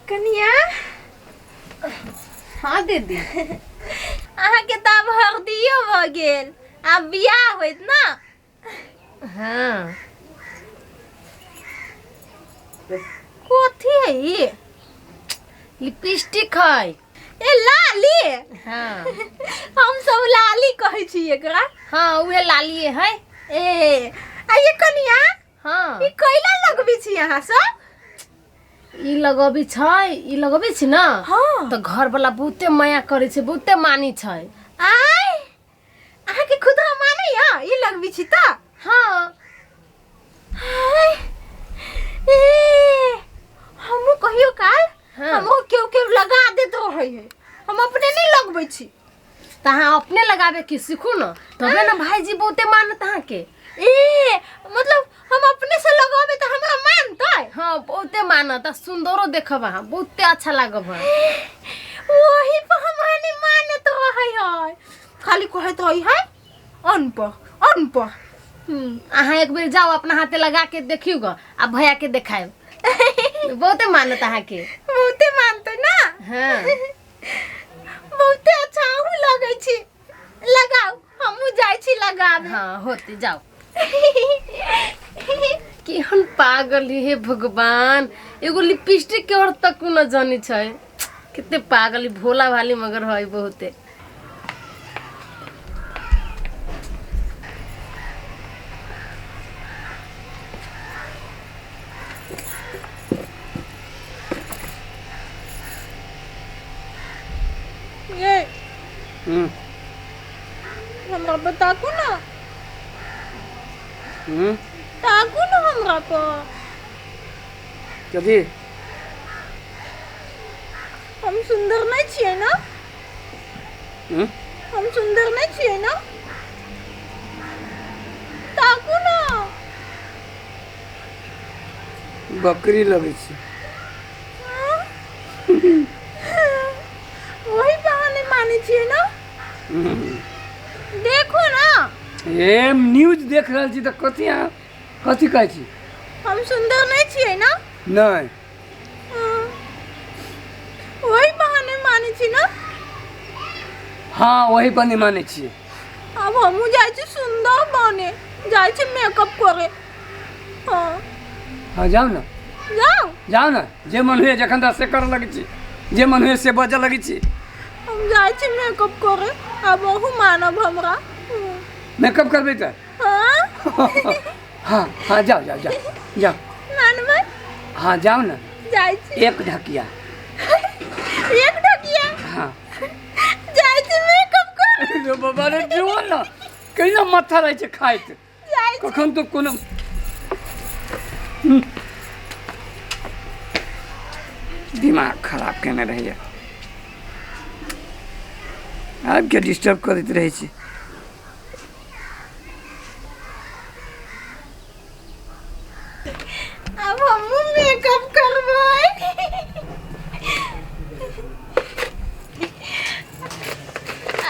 कनिया। हाँ दीदी। अहाँके तऽ आब हरदियो भऽ गेल, आब बियाह होइत ना? हाँ। कथी है ई? लिपस्टिक है। ए लाली। हाँ। हम सब लाली कहै छी एकरा। हाँ उहे लालिए है। ए आ ये कनिया। हाँ। ई कैला लगबै छी अहाँ सब? ई लगबै छै, ई लगबै छी ना। हाँ। तऽ घर वाला बहुते माया करै छै, बहुते मानी छै। आय अहाँके खुद हम मानैया ई लगबै छी तऽ? हाँ। हाय, ए हमहूँ कहियो काल। हाँ। हमहूँ केओ केओ लगा देत रहै है, हम अपने नहीं लगबै छी। तऽ अहाँ अपने लगाबे के सीखू न, तबे ने भाईजी बहुते मानत अहाँके। ए मतलब हम अपने से लगाबे तऽ हमरा मानतै? हाँ बहुते मानत, आ सुंदरो देखब अहाँ, बहुते अच्छा लागब है। वही पर हमरा नहीं मानत रहै है, खाली कहैत रहै है अनपढ़ अनपढ़। अहाँ एक बेर जाओ अपना हाथे लगा के देखियो ग, आ भैया के देखायब, बहुते मानत अहाँके। बहुते मानतै ना? हाँ। बहुते अच्छा अहूँ लगै छी, लगाउ, हमहूँ जाइ छी लगाबे। हाँ होते जाओ। केहन पागल है हे भगवान, एगो लिपस्टिक के और तक न जानी छै, कते पागल है, भोला भाली मगर है बहुते। ये हमरा पर ताकू ना। ताकू ना हमरा पर। कथी? हम सुंदर नहीं छियै ना? हम सुंदर नहीं छियै ना? ताकू ना। बकरी लगै छै। वही बहाने मानै छियै ना? देखो ना। ए न्यूज देख रहल छी तऽ कथी अहाँ कथी कहै छी? हम सुंदर नहीं छियै ना? नहि। हाँ। वही बहाने मानै छी ना? हाँ वही बहाने मानै छियै। अब हमहूँ जाइ छी सुंदर बने, जाइ छी मेकअप करे। हाँ। हाँ जाउ ना। जाउ? जाउ ना, जे मन होइए जखन तक से करऽ लगै छी, जे मन होइए से बजऽ लगै छी। हम जाइ छी मेकअप करे, आब अहूँ मानब हमरा। मेकअप करबै तऽ? हाँ। हाँ हाँ जाउ जाउ जाउ जाउ। मानबै? हाँ जाउ ना। जाइ छी। एक ढकिया। एक ढकिया? हाँ। जाइ छी मेकअप करे। रे बाबा रे, जो ना कहिना माथा रहै छै खाइत। जाइ छी। कखन तो कोनो दिमाग खराब केने रहैया, आबिके डिस्टर्ब करैत रहै छै। अब हमहूँ मेकअप करबै।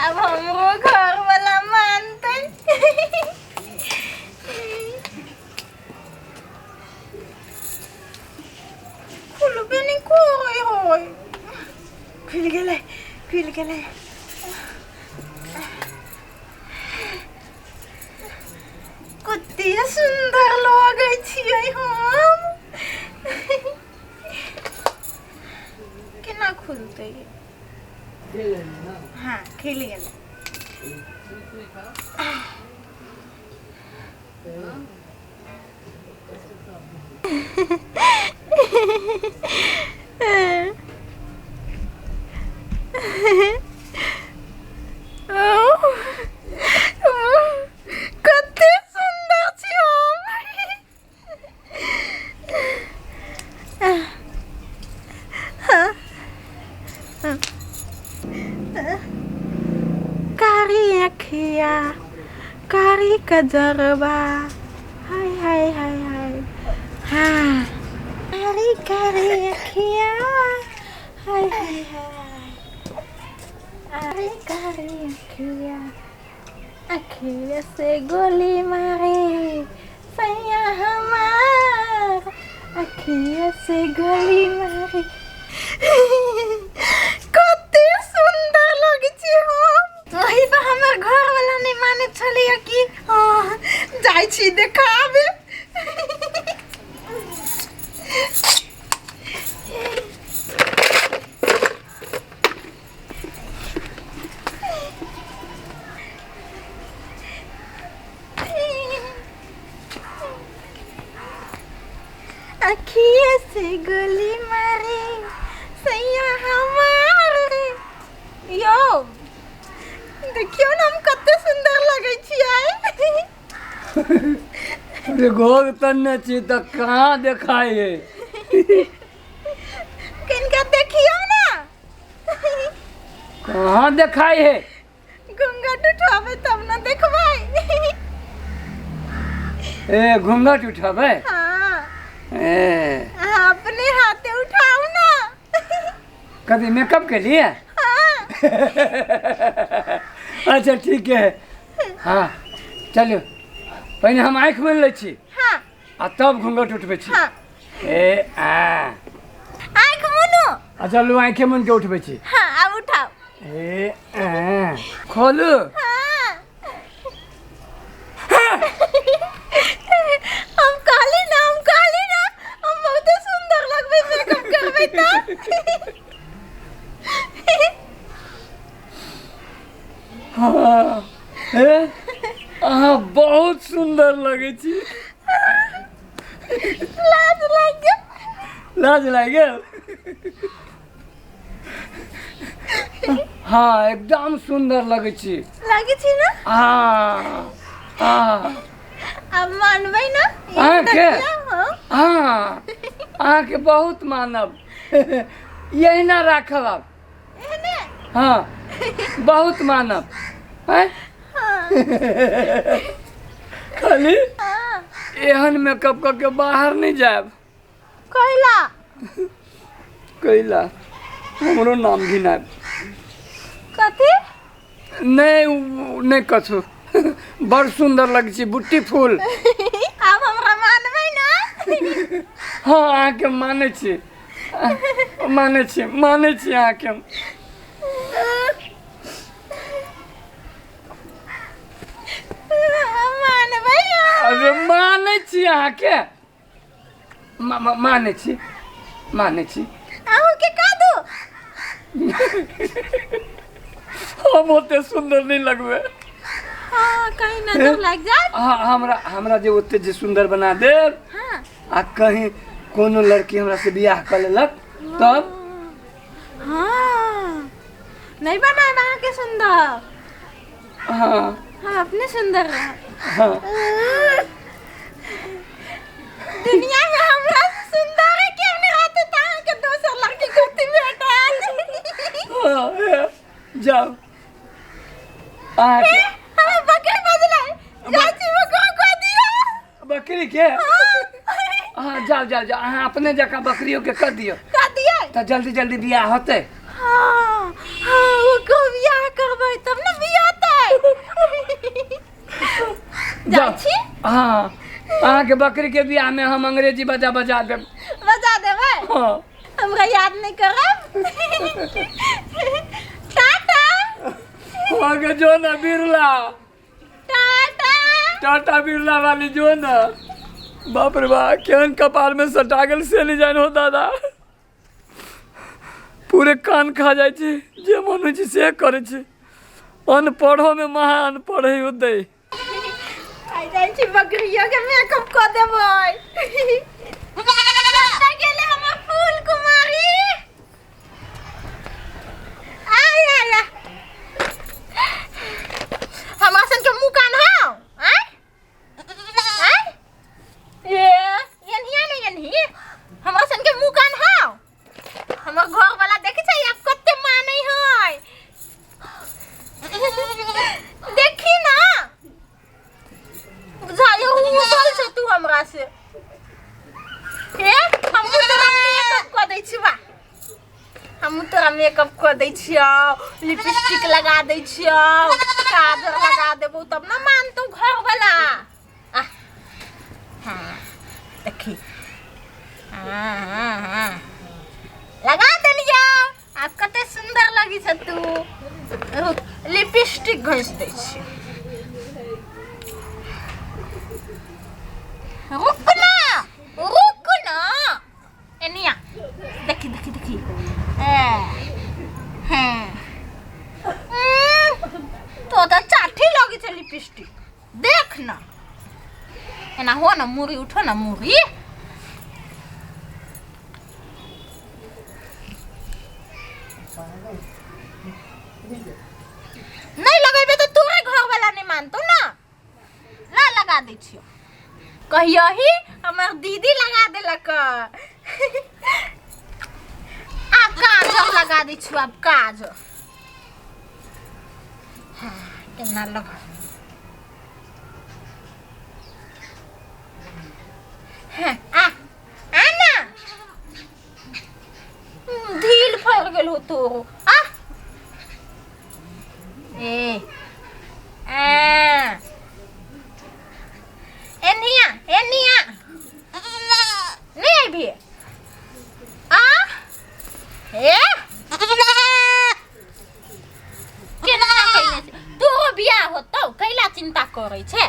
अब हमरो घर वाला मानतै। खुलबे नहि करै होय। खुलि गेलै, खुलि गेलै। कते सुन्दर लगै छियै हम। केना खुलतै? हाँ खुलि गेलै। कते सुन्दर छी हम। कारी अखिया कारी कजरबा, हाय हाय हाय हाय। हाँ कारी कारी अखिया, हाय हाय हाय। कारी कारी अखिया, अखिया से गोली मारे सैया हमार, अखिया से गोली मारे। कते सुंदर लगै छी हम। ओही पर हमर घर वाला नहीं माने छलैया कि हाँ, जाइ छी देखाबे। अखिया से गोली मारे सैया हमार। यौ देखियौ ने, हम कते सुंदर लगै छियै। अरे घोघ तन्ने छी तऽ कहाँ देखाइ है? किनका देखियौ ने। कहाँ देखाइ है? घूंघट उठाबै तब ने देखबै। ए, घूंघट उठाबै? हाँ। ए, अहाँ अपने हाथे उठाउ ने। कभी मेकअप के लिए? हाँ। अच्छा ठीक है, हाँ चलू, पहिने हम आँखि मुनि लै छी। हाँ। आ तब घूंघट उठबै छी। हाँ। ए आ आँखि मुनू। आ चलू, आँखे मुनि के उठबै छी। हाँ, आब उठाउ। ए आ खोलू? हाँ, हम कहली ना, हम कहली ना, हम बहुते सुंदर लगबै मेकअप करबै तऽ। हाँ, ए अहाँ बहुत सुन्दर लगै छी। लाज लागि गेल। लाज लागि गेल? हाँ, एकदम सुन्दर लगै छी। लगै छी ने? हाँ हाँ। आब मानबै ने? अहाँके? हाँ। हाँ, अहाँके बहुत मानब, यहिना राखब आब। एहने? हाँ, बहुत मानब। आँय? हाँ। खाली हाँ। एहन मेकअप कऽ के बाहर नहि जायब। कैला? कैला हमरो नाम घिनायब। कथी? नहि, उ नहि कथू, बड़ सुन्दर लगै छै, ब्यूटीफुल। आब हमरा मानबै ने? हाँ, अहाँके मानै छी, मानै छी, मानै छी अहाँके हम। मानबै? अरे मानै छी अहाँके, मानै छी, मानै छी। अहूँके कह दू। हम ओते सुन्दर नहि लगबै। हाँ, कहीं नजर लागि जाए। हाँ, हमरा हमरा जे ओते जे सुन्दर बना देब हाँ आ कहीं कोनो लड़की हमरा से बियाह कऽ लेलक तब? हाँ, नहीं बनाए अहाँके सुंदर। हाँ। हम अपने सुंदर रहब। हाँ। दुनिया में हमरा से सुंदर है केओ नहीं रहते तऽ अहाँके दोसर लड़की कथी भेटल? हाँ, हे, जाउ अहाँके हमें बकरी बजलै, जाइ छी, बकरा कऽ दियौ। बकरी के? हाँ, जाओ जाओ जाओ, अहाँ अपने जकाँ बकरियों के कर दियौ। कऽ दियै। तऽ जल्दी जल्दी बियाह होतै। हाँ हाँ, ओकरो बियाह करबै तब ने बियाहतै। जाइ जाउ। छी। हाँ, अहाँके बकरी के बियाह में हम अंग्रेजी बजा बजा देब। बजा देबै? हाँ। हमरा याद नहीं करब। टाटा। अहाँके जो ना बिरला। टाटा। टाटा बिरला वाली, जो ना। बाप रे बा, केहन कपार में सटा गेल से नहीं जान हो दादा, पूरे कान खा जाइ छै, जे मन होइ छै से करै छै। अनपढ़ो में महा अनपढ़ है उदय। आइ जाइ छी, बकरियो के मेकअप कऽ देबै। कतऽ गेलै हमर फूल कुमारी? आय आय आय, हमरा सन के मुँह कान हौ? आय आय, ए एनहिया ने एनही, हमरा सन के मुँह कान हौ? हमर घर वाला देखै छै आब कते मानै है, देखी ना। बुझाइयो उसल छै तू हमरा से। ए, हमहूँ तोरा मेकअप कऽ दै छी बा, हमहूँ तोरा मेकअप कऽ दै छियौ, लिपस्टिक लगा दै छियौ, काजर लगा देबौ, तब ने मानतौ घरवला। आह, हाँ, देखी, हाँ हाँ हाँ, लगा देलियै। लगी छ तू। रुक, लिपस्टिक घसि दै छी। रुक ना, रुक ना, एनिया देखी देखी देखी। ए हैं, तो तऽ चाठी लगी छै लिपस्टिक। देख ना, एना हो ना, मुड़ी उठो ना मुड़ी। नहीं लगेबे तो तोरे घर वाला नहीं मानतो ना। ला लगा दै छियो। कहियही हमर दीदी लगा देलक। आ काजर लगा दै छियो आब काजर। हाँ, केना लगा। हाँ, आ आ ना, ढील फैल गेल हो तोरो। आ ए आ एनिया एनिया, नहीं अभी आ। ए केना कइने छै? तोरो बियाह होतौ, कैला चिंता करै छै?